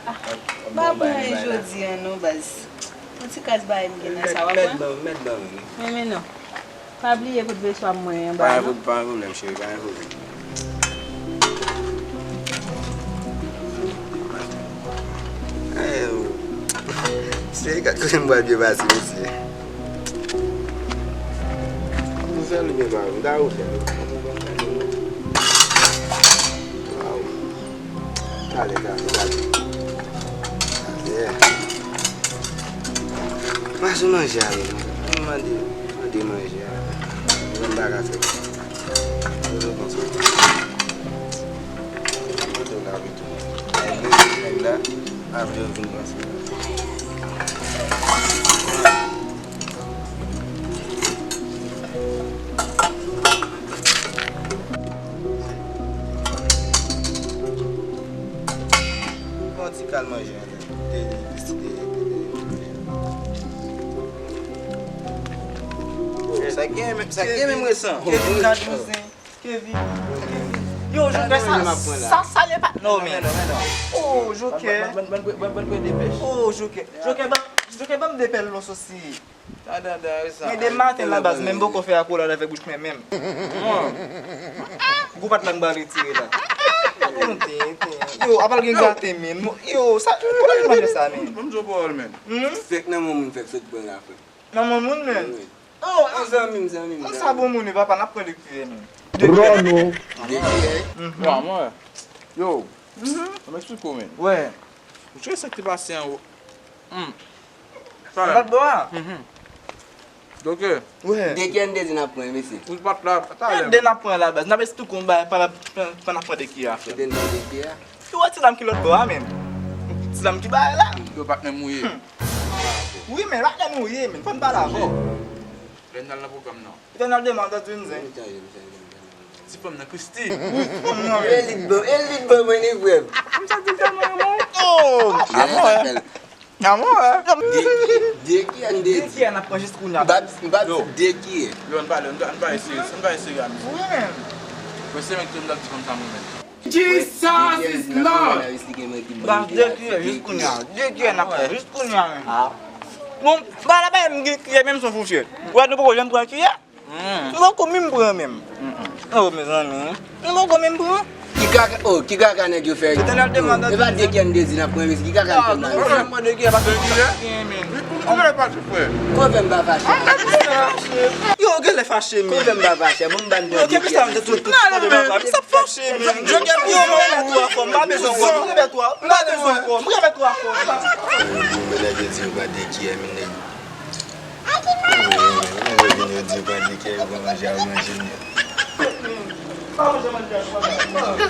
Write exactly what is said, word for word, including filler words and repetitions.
Ah, m pa pran anyen jodi a non, baz. Yon ti kras bagay m gen nan sa, w ap pran? Mèt ban m, mèt ban m. Men, men non. Pa bliye pou t veswa mwen an, baz. Pa gen pwoblèm, cheri, pa gen pwoblèm. Mesye, gad kote m pral byen pase, mesye. M sèl byen pase, m ta refè l. Waw. Talè, talè, talè. Yeah. Mache manje a, men. Mwen mande, mande manje a. Mwen pa ka fè. Mwen te lave tou. Nèg la, apre yo vin pase. Bon, ti kal manje an. Te, te, te, te, te. Sa gen menm, sa gen menm resan. Kevin nan douzen. Kevin. Yo, Jokè, sa, sa, sa le pa. Non, men. Oh, Jokè. Oh, Jokè. Jokè, ban, Jokè, ban m de pèl non sosi. Men demen maten la, baz, men m poko fè akolad avèk bouch mwen menm. Gwo pat la m pral retire la. Yo, apal gen graten men. Yo, sa, kote yo manje sa men? Ban m di w pawòl, men. Fèk nan men moun fèk sot pran la, frè. Nan men moun, men. Oh, zanmi m, zanmi m. Sa bon moun, papa, n ap pran de kiyè, men. De kiyè. De kiyè? Wa, mwen. Yo, ban m eksplike w, men. Wè. Ou cheke sa k te pase anwo? Hmm. Sa lòt bò a? Mhm. Doke. Wè. De kiyè n te di n ap pran, mesye? Ou pa t la, talè. De n ap pran la, baz. N ap esplike w yon bagay, pa, pa, pa n ap pran de kiyè a, frè. Ou te nan de kiyè a? Ou wè ti dam ki lòt bò a, menm? Ti dam ki bay la? Yo, patnè m ou ye. Hmm. Wi, men patnè m ou ye, men fò n pale avè w. Lè n al nan pwogram nan. Etènèl demen, w ap di n zen. Ti fanm nan Christy. Wi, ti fanm nan. E li t ban, e li t ban mwen li, frè m. M santi l tèlman renmen w. Oh! Amò, eh. Amò, eh. De, de kiyè n te di? De kiyè n ap pran jis kounye a? M pa, m pa di de kiyè. Yo, ann pale, ann pale serye, ann pale serye a, mesye. Wi, men. Mwen se menm ki te di fanm sa mwen menm. Jesus is Lord. Baz, de kiyè jis kounye a. De kiyè n ap pran jis kounye a menm. Bon, ba la ba m gen kiyè menm son fouchèt. Ou wè nou poko janm pran kiyè? M poko menm pran menm. Oh, mezanmi. M poko menm pran. Ki kaka, oh, ki kaka nèg yo fè? Etènèl demen, e pa de kiyè n te di n ap pran, mesye, ki kaka n pran la, mesye? Mwen de kiyè pa de kiyè. Ou fè m pa fache. Yo, genlè fache, men. Ou fè m pa fache, bon, m ban de kiyè. Yo, kenbe sa, m te tout, tout, tout, tout, sa fache, men. Yo, mwen la tou anfòm, m pa bezwen kò. M pa bezwen kò. M reve tou anfòm. Yo, nèg yo di yo pran de kiyè, men nèg. Yo vin yo di yo pran de kiyè, yo pran manje a, yo manje, men. Pa manje manje a, yo pa manje.